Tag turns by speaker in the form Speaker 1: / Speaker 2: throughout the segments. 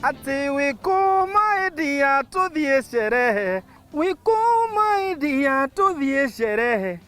Speaker 1: Atĩ wĩkũma ĩndia tũthiĩ sherehe, wĩkũma ĩndia tũthiĩ sherehe,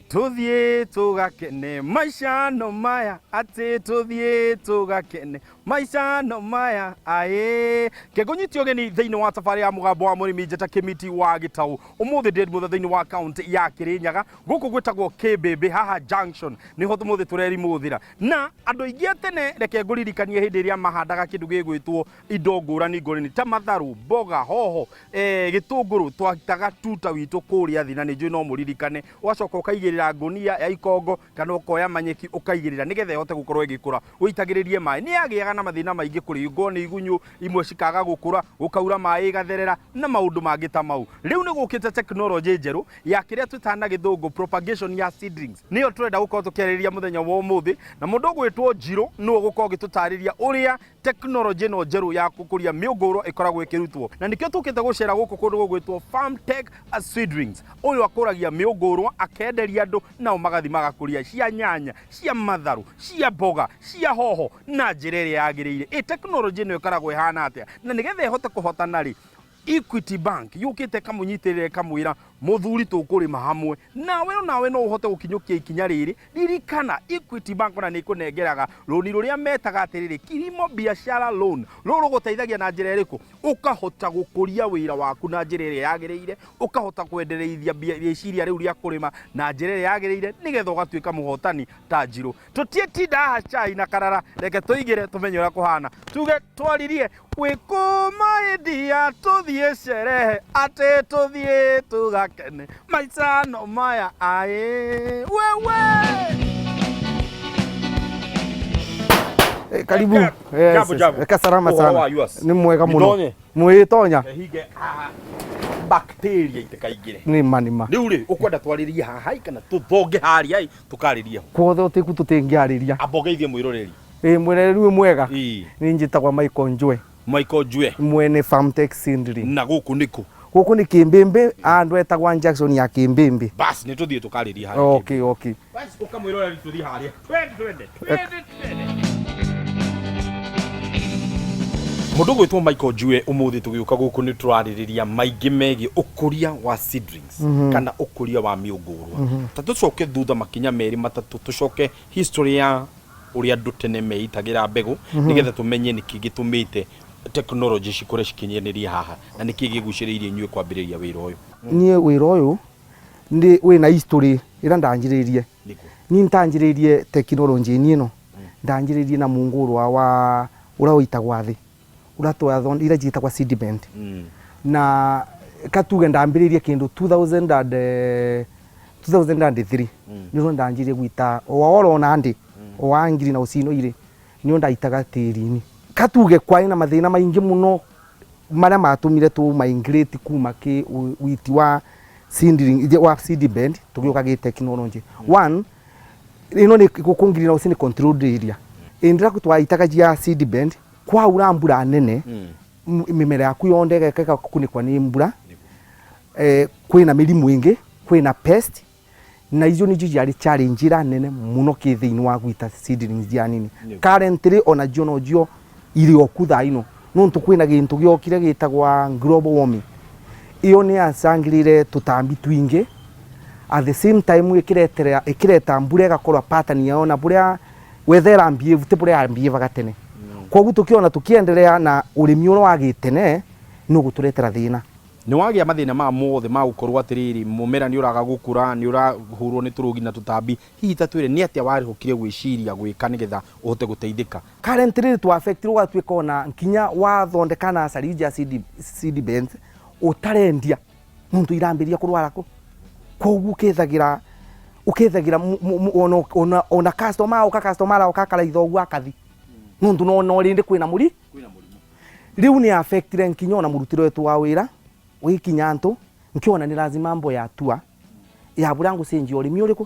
Speaker 1: tũthiĩ tũgakene maica no maya, atĩ tũthiĩ tũgakene maica no maya aĩ. Kengũnyiti ũgeni thĩinĩ wa tabarĩ ya mũgambo wa mũrĩmi njata kĩmiti wa gĩtaũ. Ũmũthĩ ndĩ mũthe thĩinĩ wa kaunti ya Kĩrĩnyaga, gũkũ gwĩtagwo Kĩmbĩmbĩ, haha junction nĩho ũmũthĩ tũrerimũthĩra. Na andũ aingĩ a tene, reke ngũririkanie hĩndĩ ĩrĩa mahandaga kĩndũ gĩgwĩtwo indo ngũrani ngũrani ta matharũ, mboga, hoho, gĩtũngũrũ, twataga tuta witũ kũrĩa thĩ, na nĩ njũĩ no mũririkane. Ũgacoka ũkaigĩrĩra ngũnia ya ikongo kana ũkoya manyeki ũkaigĩrĩra nĩgetha ĩhote gũkorwo ĩgĩkũra, ũitagĩrĩrie maĩ. Nĩ yagĩaga na mathĩna maingĩ, kũringwo nĩ igunyũ, imwe cikaga gũkũra, gũkaura maĩ ĩgatherera na maũndũ mangĩ ta mau. Rĩu nĩ gũkĩte tekinoronjĩ njerũ ya kĩrĩa twĩtaga na gĩthũngũ propagation ya seedlings. Nĩyo tũrenda gũkorwo tũkĩarĩrĩria mũthenya wa ũmũthĩ, na mũndũ ũgwĩtwo Njirũ nĩwe ũgũkorwo ũgĩtũtarĩria ũrĩa tekinoronjĩ ĩno njerũ ya gũkũria mĩũngũrwa ĩkoragwo ĩkĩrutwo. Na nĩkĩo tũkĩte gũcera gũkũ kũndũ gũgwĩtwo Farmtech Seedlings. Ũyũ akũragia mĩũngũrwa akenderia andũ, nao magathi magakũria cia nyanya, cia matharũ, cia mboga, cia hoho na njĩra ĩrĩa yagĩrĩire. Ĩ tekinoronjĩ ĩno ĩkoragwo ĩhana atĩa? Na nĩgetha ĩhote kũhotana rĩ, Equity Bank yũkĩte ĩkamũnyitĩrĩra ĩkamwĩra mũthuri tũkũrĩma hamwe nawe, onawe no ũhote gũkinyũkia ikinya rĩrĩ. Ririkana Equity Bank ona nĩ ĩkũnengeraga rũni rũrĩa metaga atĩrĩrĩ Kilimo Biashara Loan. Rũrũ rũgũteithagia na njĩra ĩrĩkũ? Ũkahota gũkũria wĩra waku na njĩra ĩrĩa yagĩrĩire, ũkahota kwendereithia rĩciria rĩu rĩa kũrĩma na njĩra ĩrĩa yagĩrĩire, nĩgetha ũgatuĩka mũhotani ta Njirũ. Tũtiĩtinda haha cai na karara, reke tũingĩre tũmenye ũrĩa kũhana. Tuge twaririe wĩkũma India tũthiĩ sherehe, atĩ tũthiĩ tũgakene maica no maya aĩ wewe.
Speaker 2: Karibu. Yes,
Speaker 1: Jambo,
Speaker 2: yes.
Speaker 1: jambo.
Speaker 2: Eka salama
Speaker 1: Ũhoro
Speaker 2: sana.
Speaker 1: wa yours?
Speaker 2: Nĩ mwega mũno.
Speaker 1: Itonye.
Speaker 2: Mwĩtonya.
Speaker 1: Hinge haha bacteria itikaingĩre.
Speaker 2: Nĩ ma nĩ ma.
Speaker 1: Rĩu rĩ, ũkwenda twarĩrie haha kana tũthonge harĩa ĩ, tũkarĩrie ho?
Speaker 2: Kuothe ũtĩku tũtingĩarĩria.
Speaker 1: Amba ũgeithie mwĩroreri.
Speaker 2: Ĩ mwĩroreri wĩ mwega.
Speaker 1: Ĩĩ.
Speaker 2: Niĩ njĩtagwo Michael Njue.
Speaker 1: Michael Njue.
Speaker 2: Mwene Farmtech Seedling.
Speaker 1: Na gũkũ nĩkũ?
Speaker 2: Gũkũ nĩ Kĩmbĩmbĩ, andũ etagwa Jackson ya Kĩmbĩmbĩ.
Speaker 1: Bas, nĩ tũthiĩ tũkarĩrie harĩa.
Speaker 2: Okay.
Speaker 1: Bas, ũka mwĩroreri tũthiĩ harĩa. Twende, twende, twende, twende. Mũndũ ũgwĩtwo Michael Njue, ũmũthĩ tũgĩũka gũkũ nĩ tũrarĩrĩria maingĩ megiĩ ũkũria wa seedlings kana ũkũria wa mĩũngũrwa. Ta tũcoke thutha makinya merĩ matatũ, tũcoke history ya ũrĩa andũ tene meitagĩra mbegũ, nĩgetha tũmenye nĩkĩ gĩtũmĩte tekinoronjĩ cikũre cikinyanĩrie haha, na nĩkĩ gĩgucĩrĩirie inyuĩ kwambĩrĩria wĩra ũyũ.
Speaker 2: Niĩ wĩra ũyũ nĩ wĩna history ĩrĩa ndanjĩrĩirie.
Speaker 1: Nĩguo.
Speaker 2: Niĩ ntanjĩrĩirie tekinoronjĩ ĩno, ndanjĩrĩirie na mũngũrwa wa ũrĩa ũitagwa thĩ, ũrĩa twathon iria ciĩtagwa sediment. Na katuge ndambĩrĩirie kĩndũ 2003 nĩrĩo ndanjirie gwita o oro ona ndĩ o wa ngiri na ũcino irĩ nĩo ndaitaga tĩri-inĩ. Katuge kwarĩ na mathĩna maingĩ mũno marĩa matũmire tũ migrate kuma kĩ witi wa seedling wa seedbed tũgĩũka gĩ technology. One, ĩno nĩ gũkũ greenhouse nĩ controlled area. Hĩndĩ ĩrĩa twaitaga cia seedbed kwaura mbura nene, mĩmera yaku yothe ĩgeka kunĩkwa nĩ mbura, kwĩna mĩrimũ ĩngĩ, kwĩna pest, na icio nĩcio ciarĩ challenge ĩrĩa nene mũno kĩ thĩinĩ wa gwita seedlings cia nini. Currently ona cio nocio irĩ o ku thaa ino, nontu kwĩna gĩntũ gĩokire gĩtagwa global warming. Ĩyo nĩ yacangĩrire tũtambi twingĩ, at the same time ĩkĩretera ĩkĩreta mbura ĩgakorwo pattern yayo na buria weather ĩra behave ti buria ya behave tene. Koguo tũkĩona tũkĩendelea na ũrĩmi ũrĩa wa gĩtene nĩ ũgũtũretera thĩna.
Speaker 1: Nĩ wagĩa mathĩna maya mothe ma gũkorwo atĩrĩrĩ mũmera nĩ ũraga gũkũra, nĩ ũrahũrwo nĩ tũrũgi na tũtambi, hihi ta twĩre nĩ atĩa warĩhũkire gwĩciria gwĩka nĩgetha ũhote gũteithĩka?
Speaker 2: Currently twa affect ũgatuĩka ona nginya wathondeka nursery cia seed beds ũtarendia nontu irambĩrĩria kũrwara kũ, koguo ũkethagira ona customer oka, customer aroka akaraitha ũguo akathi nontu no rĩndĩ kwĩna mũri rĩu nĩ affectire nginya ona mũrutĩre wetu wa wĩra ũgĩkinya ntũ nkiona nĩ lazima mbo ya tua ya buria ngũcenjia ũrĩmi ũrĩkũ,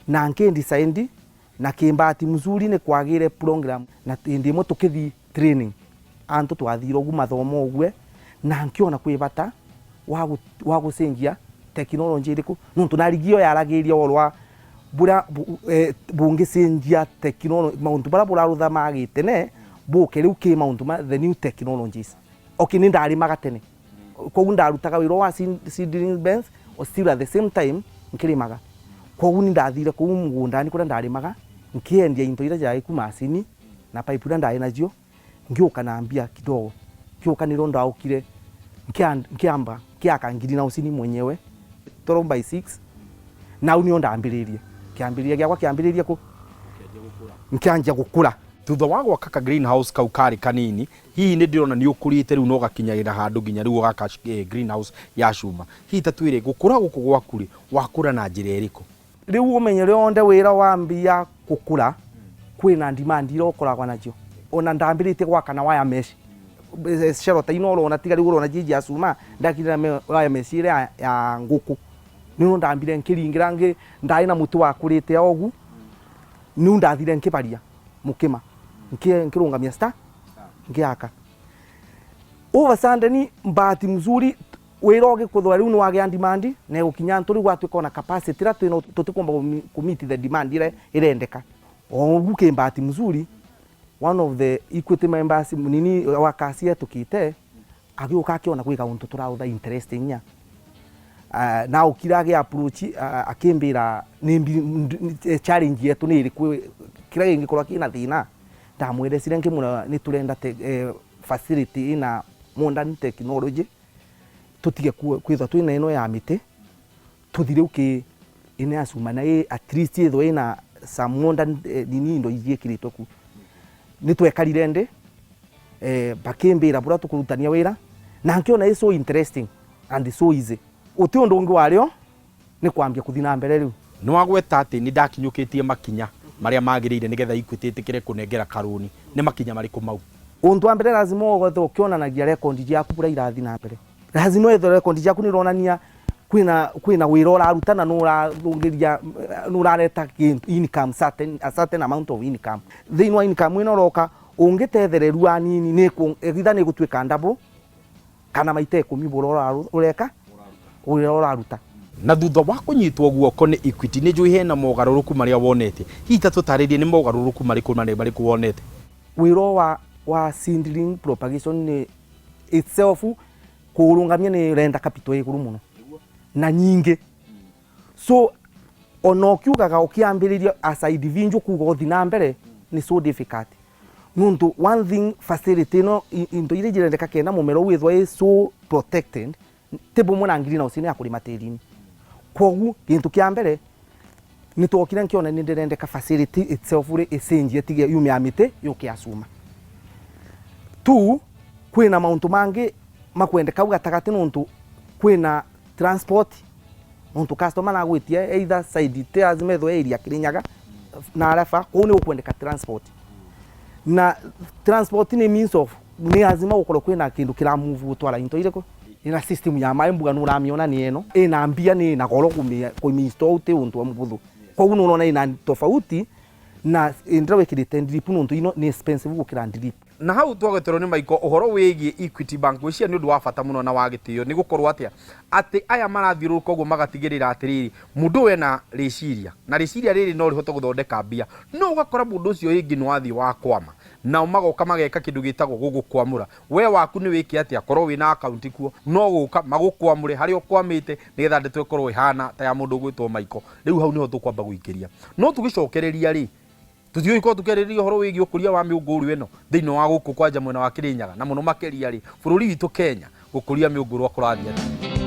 Speaker 2: na nkĩ decide na kĩmbati mzuri nĩ kwagĩre program na hĩndĩ ĩmwe tũkĩthi training antu twathire ũguo mathomo ũguo, na nkiona kwĩ bata wa gũcenjia tekinoronjĩ ĩrĩkũ nontu na rigi ĩyo yaragĩria ũhoro wa buria bũngĩcenjia tekinoronjĩ maũndũ marĩa bũrarũtha ma gĩtene Mbuke riu ki maundu ma the new technologies. Okay, ni ndarimaga tene, koguo ndarutaga wira wa seedling beds o still at the same time nkirimaga. Koguo ni ndathire kuu mugundani kuria ndarimaga, nkiendia into iria jai ku, macini na pipe iria ndari nacio, ngiuka na mbia kidogo. Ngiuka niro ndaukire nkiamba nkiaka greenhouse ni mwenyewe 12 by 6. Nau nio ndambiririe kiambiriria giakwa, kiambiriria ku nkianjia gukura.
Speaker 1: Thutha wa gwaka ka greenhouse kau karĩ kanini, hihi nĩ ndĩrona nĩ ũkũrĩte rĩu na ũgakinyagĩra handũ nginya rĩu ũgaka greenhouse ya cuma. Hihi ta twĩre, gũkũra gũkũ gwaku rĩ, wakũra na njĩra ĩrĩkũ?
Speaker 2: Riu umenyere onde wira wambia gukura, kwina demand ira ukoragwa nacio. Ona ndambiritie gwaka na wire mesh shelter ino urona, tiga riu urona jiji ya cuma, ndakire na wire mesh ira ya nguku. Niu ndambire nkiringira ngi ndai na muti wakurite ogu, niu ndathire nkibaria mukima, nkirungamia sta ngiaka. Over sudden, bahati mzuri, wira ugikuthwa riu ni wagea demand na gukinya ntu riu gwatuika ona capacity ira twina tutikumba ku meet the demand ira irendeka. O ugu ki bahati mzuri, one of the Equity members nini wa kasi etukite agiuka akiona gwi kauntu turautha interesting ya na ukira agi approach, akimbira ni challenge yetu ni iriku, kira gingikorwa kina thina. Ndamwĩrecire ngĩmwĩra nĩ tũrenda facility ina modern technology, tutige kwithwa twina ino ya mĩtĩ, tuthi rĩu kĩ ĩno ya cuma, na at least ĩthwo ĩna some modern nini, indo igiĩkĩrĩtwo ku. Nĩ twekarire ndĩ bakimbĩra bũrĩa tũkũrutania wĩra, na nkiona ĩ so interesting and so easy. Ũti ũndũ ũngĩ warĩo nĩ kwambia kũthi na mbere rĩu.
Speaker 1: Nĩ wagweta atĩ nĩ ndakinyũkĩtie makinya marĩa magĩrĩire nĩgetha Equity ĩtĩkĩre kũnengera karũni. Nĩ makinya marĩkũ mau?
Speaker 2: Undu wa mbere, lazima ũgethwo ũkĩonanagia rekondi ciaku bũrĩa irathi na mbere. Lazima wethwo rekondi ciaku nĩ ironania kwina wĩra ũraruta na nĩ ũrathũngĩria, nĩ ũrareta income, a certain amount of income. Thĩinĩ wa income ĩno ũroka, ũngĩtethererua anini, nĩ either nĩ gũtuĩka double kana maita 10 bũrĩa ũreka wĩra ũraruta.
Speaker 1: Na thutha wa kũnyitwo guoko nĩ Equity, nĩ njũĩ hena mogarũrũku marĩa wonete. Hihi ta tũtarĩrie nĩ mogarũrũku marĩkũ na nĩ marĩkũ wonete?
Speaker 2: Wĩra wa seedling propagation nĩ itself kũrũngamia nĩ renda capital ĩ igũrũ mũno na nyingĩ. So ona ũkiugaga ũkĩambĩrĩria as a individual kuga ũthi na mbere nĩ so difficult, nundu one thing, facility ĩno, indo iria irendeka kenda mũmera withwo ĩ so protected, ti bũmwe na greenhouse ya kũrĩma tĩri-inĩ. Koguo gĩntũ kĩa mbere nĩ twokire nkiona nĩ ndĩrendeka facility itself rĩ ĩcenjie, tige yume ya mĩtĩ yũke ya cuma. Two, kwĩna maũndũ mangĩ makwendeka hau gatagatĩ, nũndũ kwĩna transport, nũndũ customer nagwĩtia either side ti lazima ethwo area Kirinyaga na arafa, kũu nĩ gũkwendeka transport, na transport nĩ means of nĩ lazima gũkorwo kwĩna kĩndũ kĩra move gũtwara into irĩkũ. Ina system ya maĩ mbuga nĩ ũramiona nĩ ĩno ĩna mbia, nĩ ĩna goro kũmĩ install, ti ũndũ mũhũthũ. Koguo nĩ ũrona ĩna tofauti na ĩndĩra wĩkĩrĩte drip, nũndũ ino nĩ expensive gũkĩra drip.
Speaker 1: Na hau twagweterwo nĩ Michael ũhoro wĩgiĩ Equity Bank, gwĩciria nĩ ũndũ wa bata mũno na wa gĩtĩo, nĩ gũkorwo atĩa atĩ aya marathiũrũrũka ũguo magatigĩrĩra atĩrĩrĩ, mũndũ ũyũ ena rĩciria na rĩciria rĩrĩ no rĩhote gũthondeka mbia, no ũgakora mũndũ ũcio rĩngĩ nĩ wathiĩ wakwama, nao magoka mageka kĩndũ gĩtagwo gũgũkwamũra. We waku nĩ wĩke atĩa? Korwo wĩna akaunti kuo, no gũka magũkwamũre harĩa ũkwamĩte, nĩgetha ndeto ĩkorwo ĩhana ta ya mũndũ ũgwĩtwo Michael. Rĩu hau nĩho tũkwamba gũikĩria, no tũgĩcokereria rĩ, tũtiũĩ tũkĩarĩrĩria ũhoro wĩgiĩ ũkũria wa mĩũngũrwa ĩno thĩinĩ wa gũkũ kwanja mwena wa Kĩrĩnyaga, na mũno makĩria rĩ, bũrũri witũ Kenya, gũkũria mĩũngũrwa kũrathiĩ atĩa?